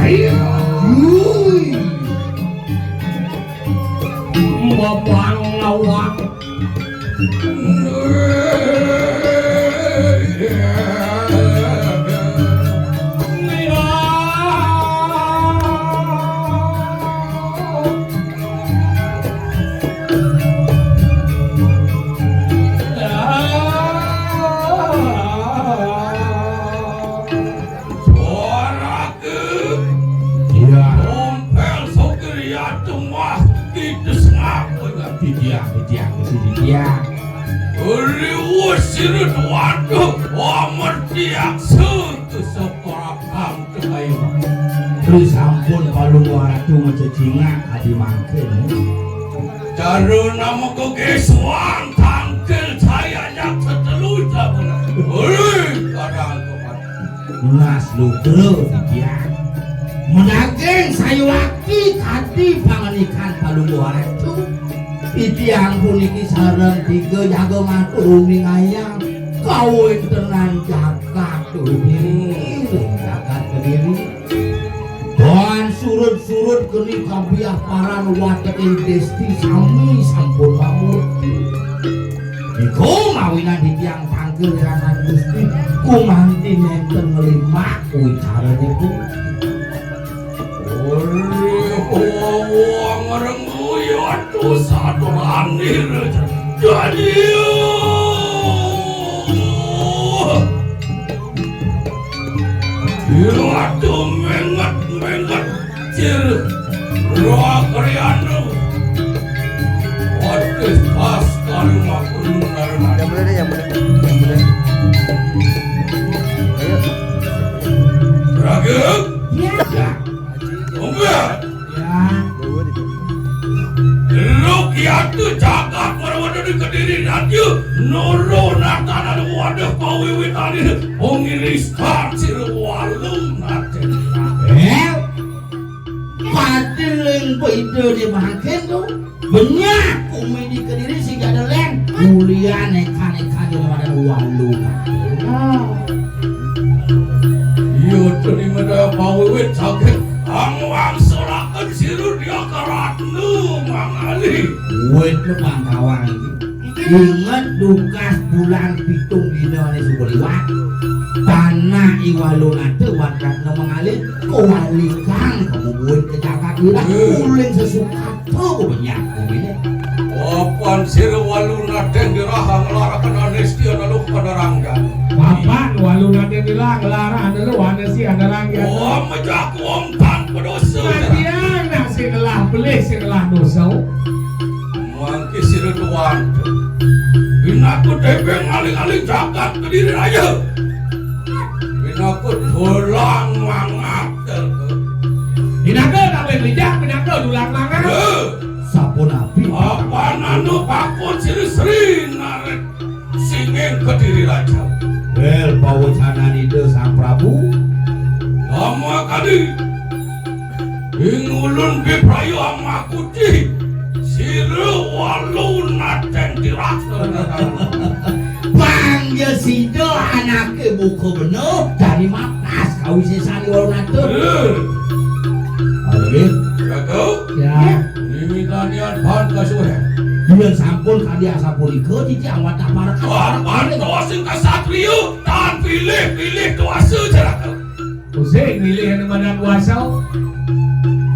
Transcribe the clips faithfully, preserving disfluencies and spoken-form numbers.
Ayo. Babang lawang. Suara Iya. Tompel sugriya cemah titis ngapa ya? Titiang, titiang, titiang. Riwus sirut waduh, omor tiak suku separakam kekayu. Terus sampun palungguh ratu ngececingak adi mangkin. Cara nama kegesuan tangkil saya jak setelu jabuna. Hei, kadang kemat. Nunas lugra titiang. Menaging sayuwakti kadi pangandikan palungguh ratu. Titiang puniki sareng tiga jaga matur uningayang kawéntenan jagat Kediri, ring jagat Kediri. Tuan surut-surut keni kabiah paran wateking desti sami sampun pamurti. Niku mawinan titiang tangkil wirangan Gusti, gumanti nénten nglimbak wicara niku. Ora wong ngrengguyu atusan ranir. Dadi. Ila tumenget-menget cir roh krianu. Otis pas kalu makulung karena. Yang bener deh, yang bener. Yang bener. Ayo. Ragil. Iya. Ya. Enggak. Ya. Lu kiatu jagat para wadah di Kediri Raja. Nuru natanan wadah pawiwitan ini. Pengiris kancil walu naten. Eh? Padahal yang beda di makin tuh. Banyak umi di Kediri sing ada lén. Mulia neka-neka di mana uang lu. Oh. Iya, terima dah pawiwit sakit. Ang wangsulaken siru dia karatnu mangali. Wit lu pantawang iki. Inget dukas bulan pitung dina ane suka liwat. Tanah iwalunate wakat mengalir kewalikan kamu buat ke jagat ulah. Hmm. Uling sesukat tuh banyak ini. Papan sira walu nadeng dirah nglaraken anesti analuh panaranggan. Papan walu nadeng dirah nglaraken analuh anesti analanggan. Oh, mejak wong tanpa dosa. Matian nak sing ngelah belih sing ngelah dosa. Mangke sira tuan. Binaku tebeng aling-aling jagat Kediri Raya. Binaku dolang mangat. Binaku tak boleh bijak, binaku dolang mangat. Eh. Sapunapi? Apa nanu pakun siri-siri narik singing Kediri Raja. Wel, pawecanan Ida Sang Prabu. Nama kali? Ing ulun biprayu amakuti sira walu naten tirak. Pangja sida anake buka bena dani mapas kawisesan walu naten. Eh. Ayo, Gin. Ratu. Ya. Miwitanian pan kasuwuhan. Yen sampun kadi asapunika, titi awak tak parek. Wah, pan sing kasatriya, tan pilih-pilih kuasa, Ratu. Pusing milih anu madan kuasa.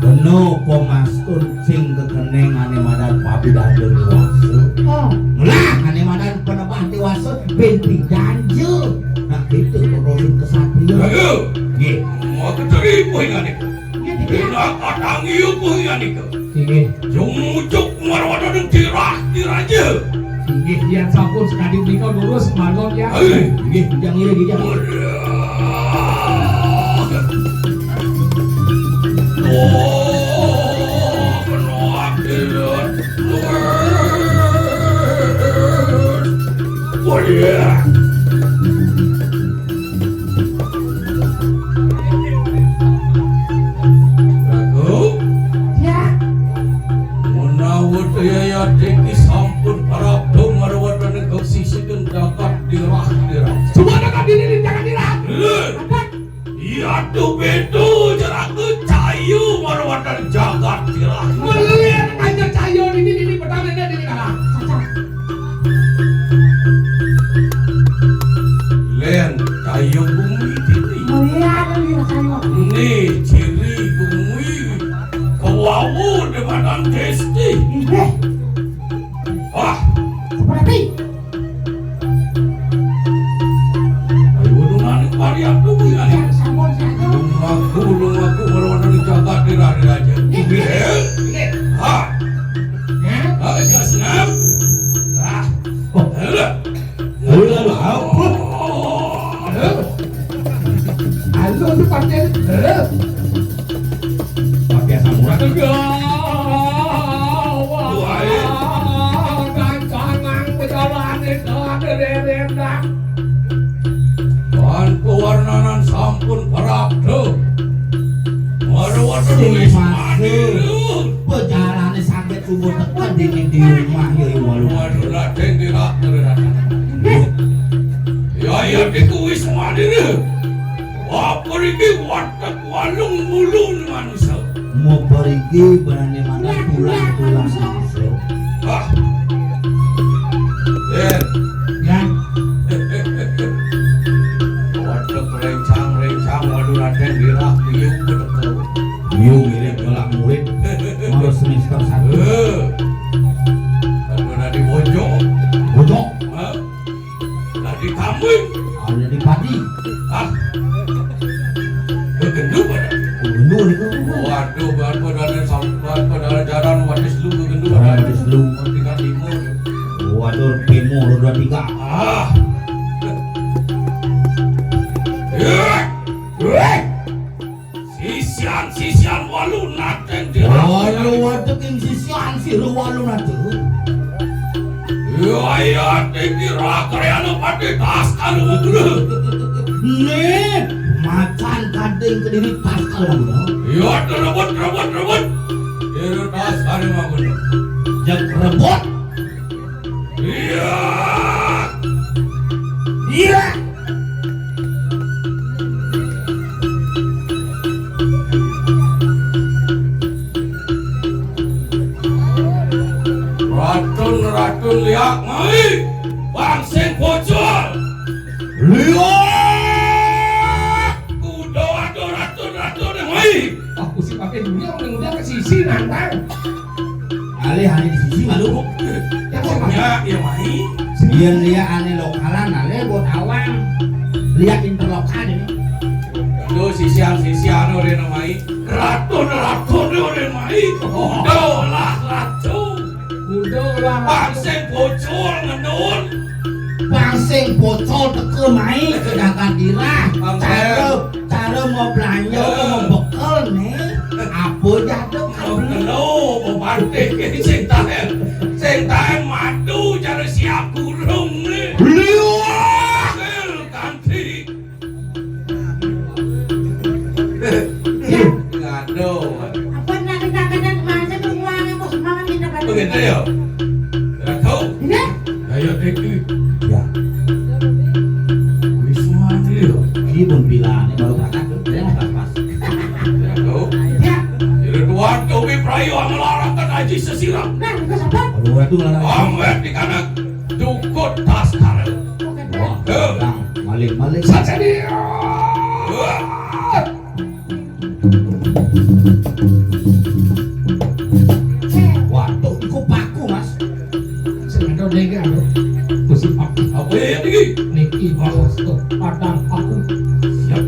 Kena pemastun sing kekeneng ane madan pabidana dewasa. Oh. Lah, ane madan penebah dewasa, ben pidanja. Nah, gitu, terus kesatria. Raga. Nggih. Makateri puhinganika. Nggih, nggih. Enak katangi puhinganika. Inggih. Jumujuk marwataning tirah diraja. Inggih, yen sampun sakadi punika lurus mangga, ya. Hei. Inggih, titiang ngiring, titiang. Waduh. Oh, kena akhirat. Waduh. Prabu? Ya. Menawi Yayatiki sampun prapta marwataning sisiken jagat dirah-dirah. Sumanaka dini di jagat dirah. Lho. Apa? Yatu Bedu jeraku cayu marwataning jagat dirah. Melihat aja cayu ini, ini pertamanya di dalam. Len, cayu bumi dini. Melihat ini cayu. Ni ciri bumi. Kawawu di badan desti. Inggih. Wah. Seperti. Ayo, dungan, varian tubuh ya. Ya, sampun, sampun. Lumaku, lumaku, kalau ada di jagat di raja. Inggih. Inggih. Ha. Ya. Ha, ya, senang. Ah. Oh. Alah. Alah, apa? Halo, tu pakai. Pakai samurai. Wah, gancangan pejalan itu ada di rendang. Pan pewarnanan sampun prapta. Marwata sing wis mati. Pejalane saged subuh teka dini di rumah ya, ya, walu. Waduh, Raden, dirak, Raden. Ya, ya, diku wis mati. Apa iki watek walung mulun manusa? Mobar iki berani mantan tulang-tulang manusa. Ah. Eh. Ya. Watek rencang-rencang, waduh, Raden, dirak, biu, betul. Biu, mirip ngelak murid. Mau semester satu. Eh. Kalau nanti bojong. Bojong. Hah? Dadi kambing. Ada di padi. Hah? Gegendu pada. Gegendu niku. Waduh, ban padane sampan padane jaran wadis lu gegendu. Jaran wadis lu. Tingkat lima. Waduh, pemo roda tiga. Ah. Eh. Eh. Sisian-sisian walu naten dirah. Walu watek ing sisian sira walu naten. Yaya tinggi rakayana pati tas kalu guna. Nih, macan kading kediri tas kalu guna. Ya, rebut, rebut, rebut. Kira tas kalu guna. Jak rebut. Iya. Iya. Ratun, ratun liak mai. Bang sing bocor. Liak. Kuda ada ratun, ratun mai. Aku sih pakai dunia, udah, udah ke sisi nantang. Alih-alih di sisi malu. Ya, ya, mai. Yen liak ane lokalan, alih buat awam. Liak interlokal ini. Lho, sisian-sisian ora mai. Ratun-ratun ora mai. Udah lah, ratu. Udah lah. Bang sing bocor ngenun. Bang sing bocor teka mai ke jagat dirah. Bang Cara, cara mau belanja, mau bekel nih. Apa jatuh? Mau kelo, mau banting, sing taen. Sing taen madu cara siap gurung nih. Liwat. Hasil kanti. Ngaduh. Apa nak kita kena masa tu uangnya, bos, malam kita kan. Begitu ya? Tidak tahu. Iya. Ayo, Teki. Ya. Wisma ni ya. Ini pun pilihan, ini baru berangkat tu. Dia pas-pas. Tidak tahu. Ya. Jadi tuan Tobi Prayo ngelarangkan Aji Sesirang. Nah, itu siapa? Aduh, itu ngelarang. Ambek di kanan. Cukup tas taruh. Wah, maling-maling. Saja dia. Waduh, iku paku, Mas. Sing ada dek, anu. Gusti paku. Apa ya, niki? Niki, Mas, tuh, padang paku. Siap.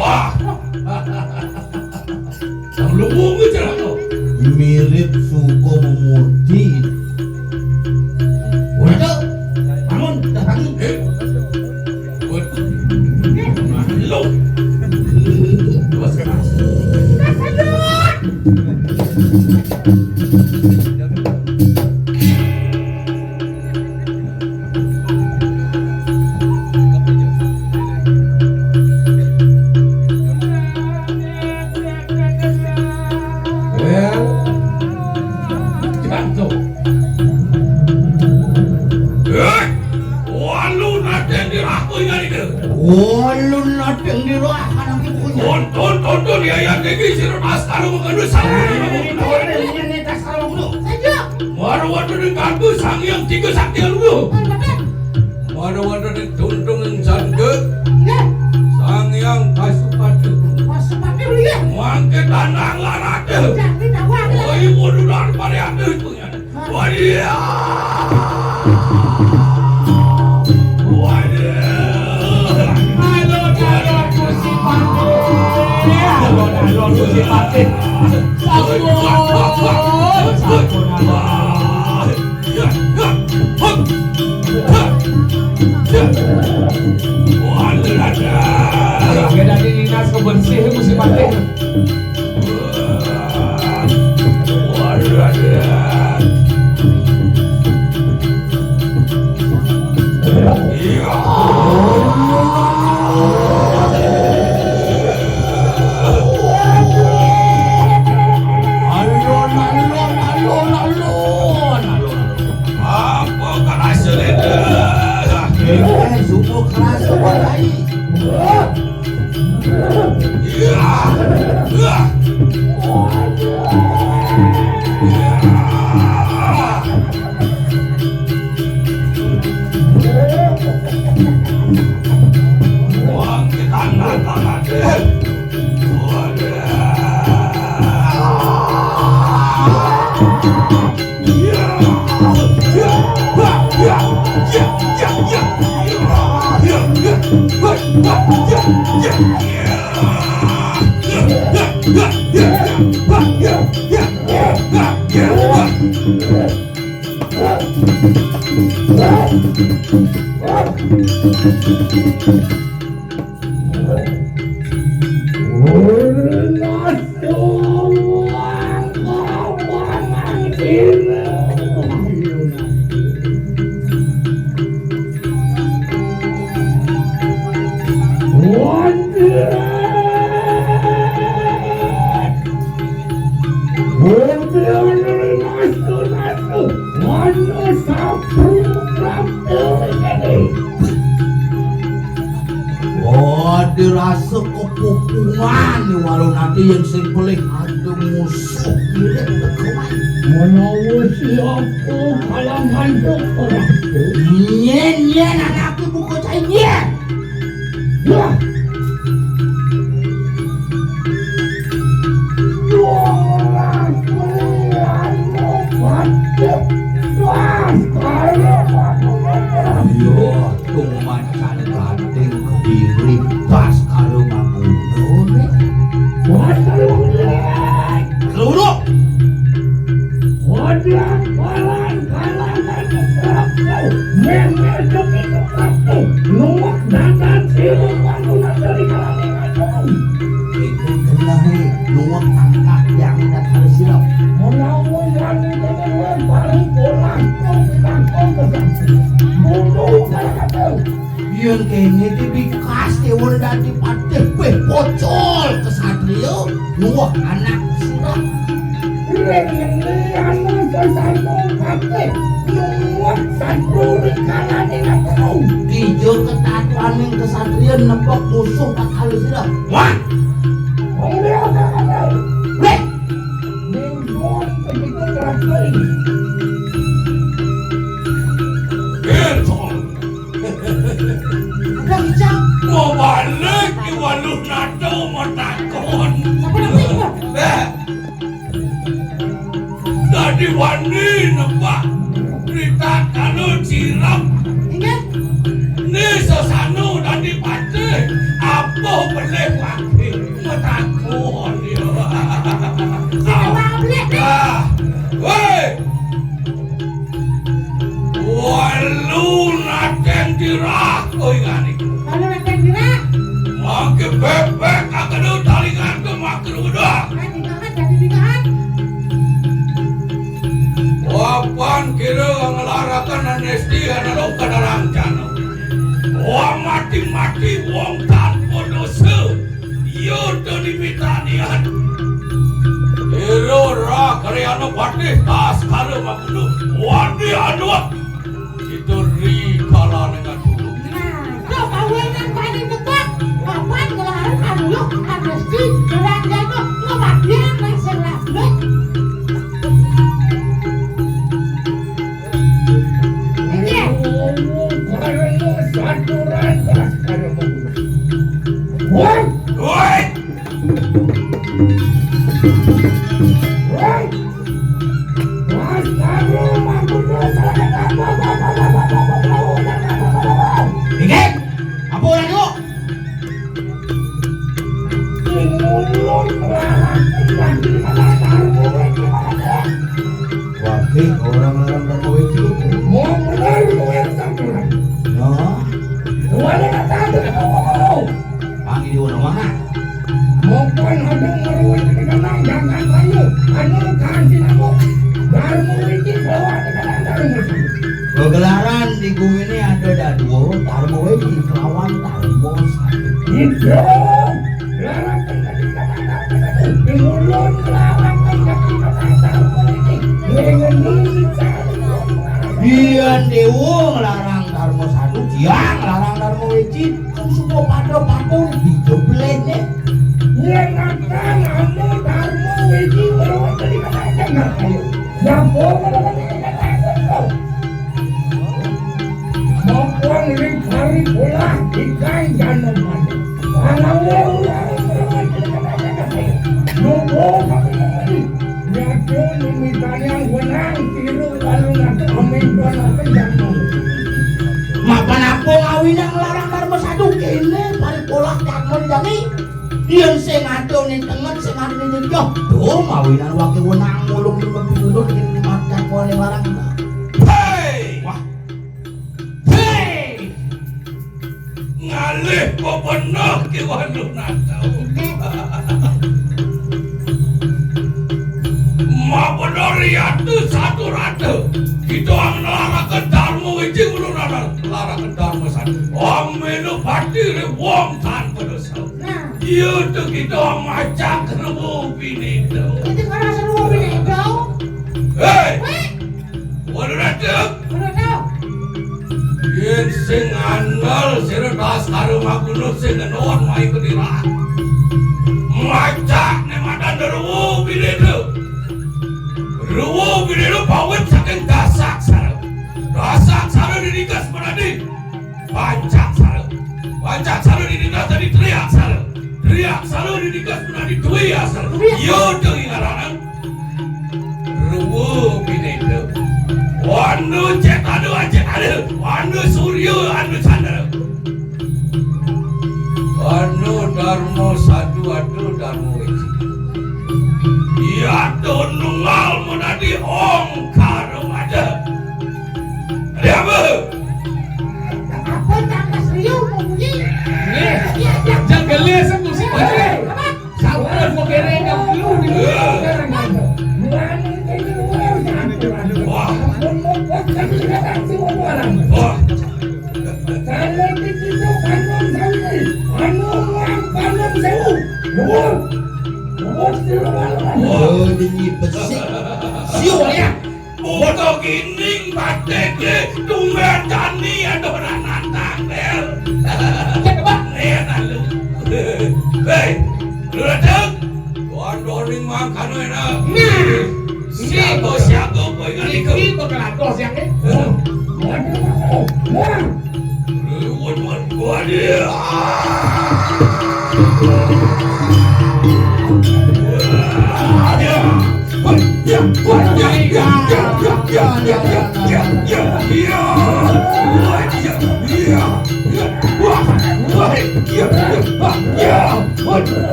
Wah. Wong luwung iki jenengku. Mirip suku memudi. Ora, Cuk. Bangun, dah bangun. Eh. Wah. Nah, lu. Terus keras. Walu nadeng dirah kuwi ngarike. Walu nadeng dirah kanang kuwi. Tuntun, tuntun, ya, ya, niki sira tas karo mengandung sama. Ini tas karo ngono. Mara wonten ing kanggo Sang Hyang Tiga Sakti Luhur. Mara wonten ing tuntung ing jangge. Nggih. Sang Hyang Pasupati. Pasupati lho, nggih. Mangke tanang larate. Jangge dawuh. Oi, munduran pariate itu ya. Wah, iya. Wah, iya. Alon-alon Gusti Patih. Alon-alon Gusti Patih. Sampun. Sampun, alon. Oke, dadi dinas kebersih musim batin. Alon, alon, alon, alon, alon. Apa kerasa leda? Eh, suku kerasa, Pak Rai. Wah, kita nggak tahu deh. Waduh, rasa kepupungan nih, walau nanti yang sing pelih ada musuh mirip kuwi. Menawa siapa kalangan dokter. Nyen, nyen, anakku buka cai, nyen. Wah. Wah, wah, wah. Wah, wah, wah. Yo, tuh macan gading kediri pas karo mangkono. Wah, karo mangkono. Luruk. Wadiang palan kalangan Prabu, memer demi Prabu, nuwak dandan sirup wangunan dari kalangan. Itu genah, nuwak angkat yang ingat harus siap. Menawi yang ingat baru pulang, kau tidak kau pegang. Tunggu kata-kata. Yen kene iki pikas dewe dadi patih, kowe bocor. Yo, nuwuh anak sira. Rene anu sesano kabeh nuwuh satu rikalaning aku. Tijo ketatuaning kesatriyan nepuk musuh kakal sira. Wah! Wong liya apa kabeh? Weh! Ning pun begitu terakhir. Udah, Ijang. Mau balik di Waluh Nato mau takon. Apa namanya? Eh. Dadi wani nebak berita kalau cilok. Ingat. Ni sesanu dadi patih. Apa boleh pakai? Mau takon, ya. Apa boleh? Ah. Woi. Walu nateng dirah, kowe ngene. Walu nateng dirah. Mangke bebek kakene talingan ke makruh dah. Kan ditahan, jadi ditahan. Wapan kira ngelarakan anesti ana lo kadaranjana. Wah mati-mati wong tanpa dosa. Iya to dimitanian. Ira ra karyana patih tas karo makudu. Wadi aduh. Itu ri kalane katulu. Nah, kok kawenan kali nebak? Kapan ngelarin anu lo, anu si, gerak jatuh, ngematian, nang serah, lo. Iya. Karena satu rasa, karena mau. Woi! Woi! Inggih, apa ora niku? Wah, ora ngarang kowe iki. Wong bener kowe sampeyan. Ya. Wale kata aku. Panggil dulu, Mak. Mongkon anu ngruwit kenang jangan ayu. Anu kanthi namo. Darmo iki bawa kenang darmo. Gelaran di gumine ada dadua, Darmo iki kelawan Darmo satu. Itu. Gelaran penting. Mulun kelawan penting. Darmo iki. Dengan dulu bicara. Biyen Dewa nglarang Darma Sadu, Jang nglarang Darma Wiji, kan semua pada-pada dijeblehne. Yen akan anu Darma Wiji berweteni kata dengar ayo. Nyapa berweteni kata dengar. Maupun ring hari bola ikan jangan mana. Kalau ulang berweteni kata dengar ayo. Lupa kami kembali. Nyato nimitayang wenang tiru walung atus pemimpin apa yang mau. Mapan apa ngawinang nglarang Darma Sadu kene paripolah Darma Jani. Yen sing ado ning tengen sing ado ning nyegah. Duh, mawinan wake wenang mulung ning pindut ning macan kone nglarang. Hei! Wah. Hei! Ngalih bebenah ki waduh natau. Mabenah riyatu satu ratu. Kita ang ngelarakan Darma Wiji, ulun ngelarakan Darma Sadu. Ambil pati wong tanpa dosa. Nah. Iya tu kita ang macak rubu bini tu. Itu kalau seru bini tu. Hei! Weh! Waduh, Ratu. Waduh, Ratu. Yen sing ngandel sira das karo magunut sing ngenut mai kedira. Macak ne madan ruwu bini tu. Ruwu bini tu pawit saking dasak sara. Dasak sara dinikas menadi. Pancak sara. Pancak sara dinikas dadi triak sara. Triak sara dinikas menadi dwi asara. Iya tu ngaranan. Ruwu bineka. Anu cet anu acet anu. Anu surya anu candra. Anu Darma Sadu anu Darma Wiji. Iya tu nunggal menadi ongkar ada. Ada apa? Apa tangkas riu mau bunyi? Nih, iya, iya. Jangan gelis aku sih. Apa? Sampun kok kere kamu lu di. Wah. Wah. Kalau di situ Panum Sawi, Panum Wang, Panum Sewu. Luwur. Siu ya. Bodo ginding batik, tumben jani adonan nantang, Bel. Cek, Bang. Nih, lalu. Hei, lu datang? Gondoring makan enak. Nah, siaga, siaga, apa ini? Ini bakal atos yang, eh. Waduh, waduh, waduh.